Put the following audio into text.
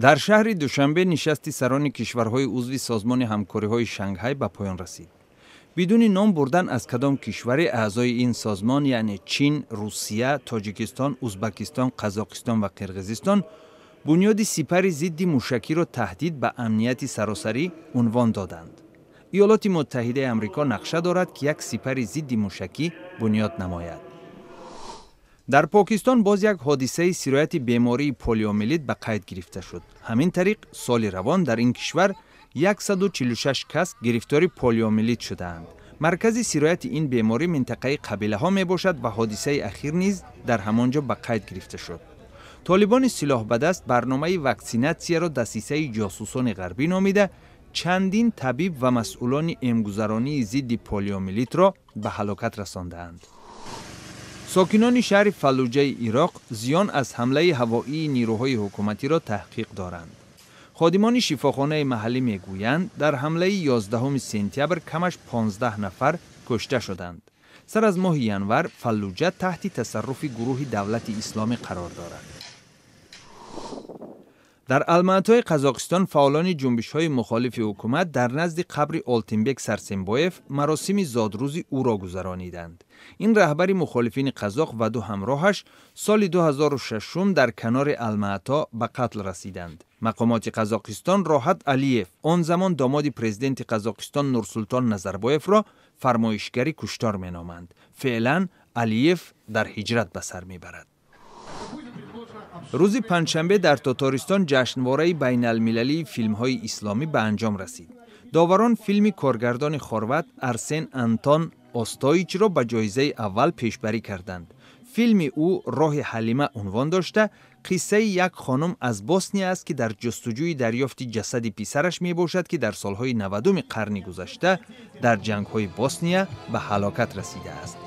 Дар шаҳри Душанбе нишасти сарони кишварҳои узви Созмони ҳамкориҳои Шанхай ба поён расид. Бидуни ном бурдан аз кадом кишвари аъзои ин созмон, яъне Чин, Русия, Тоҷикистон, Узбакистон, Қазоқистон ва Қирғизистон, бунёди сипари зидди мушакиро таҳдид ба амнияти саросарӣ унвон доданд. Иёлоти Муттаҳидаи Амрико нақша дорад, ки як сипари зидди мушакӣ бунёд намояд. Дар Покистон боз як ҳодисаи сирояти бемории полиомиелит ба қайд гирифта шуд. Ҳамин тариқ, соли равон дар ин кишвар 146 кас гирифтори полиомиелит шудаанд. Маркази сирояти ин беморӣ минтақаи қабилаҳо мебошад ва ҳодисаи ахир низ дар ҳамон ҷо ба қайд гирифта шуд. Толибони силоҳбадаст барномаи ваксинатсияро дасисаи ҷосусони ғарбӣ номида, чандин табиб ва масъулони эмгузаронии зидди полиомиелитро ба ҳалокат расондаанд. Сокинони шаҳри Фаллуҷаи Ироқ зиён аз ҳамлаи ҳавоии нирӯҳои ҳукуматиро таҳқиқ доранд. Ходимони шифохонаи маҳаллӣ мегӯянд, дар ҳамлаи 11 сентябр камаш 15 нафар кушта шуданд. Сар аз моҳи январ Фаллуҷа таҳти тасарруфи гурӯҳи Давлати Исломӣ қарор дорад. Дар Алмаатои Қазоқистон фаъолони ҷунбишҳои мухолифи ҳукумат дар назди қабри Олтинбек Сарсенбоев маросими зодрӯзи ӯро гузарониданд. Ин раҳбари мухолифини қазоқ ва ду ҳамроҳаш соли 2006 дар канори Алмаато ба қатл расиданд. Мақомоти Қазоқистон Роҳат Алиев, он замон домоди президенти Қазоқистон Нурсултон Назарбоевро, фармоишгари куштор меноманд. Феълан Алиев дар ҳиҷрат ба сар мебарад. Рӯзи панҷшанбе дар Тотористон ҷашнвораи байналмилалии филмҳои исломӣ ба анҷом расид. Доварон филми коргардони хорват Арсен Антон Остоичро ба ҷоизаи аввал пешбарӣ карданд. Филми ӯ «Роҳи Ҳалима» унвон дошта, қиссаи як хонум аз Босния аст, ки дар ҷустуҷӯи дарёфти ҷасади писараш мебошад, ки дар солҳои 90-уми қарни гузашта дар ҷангҳои Босния ба ҳалокат расидааст.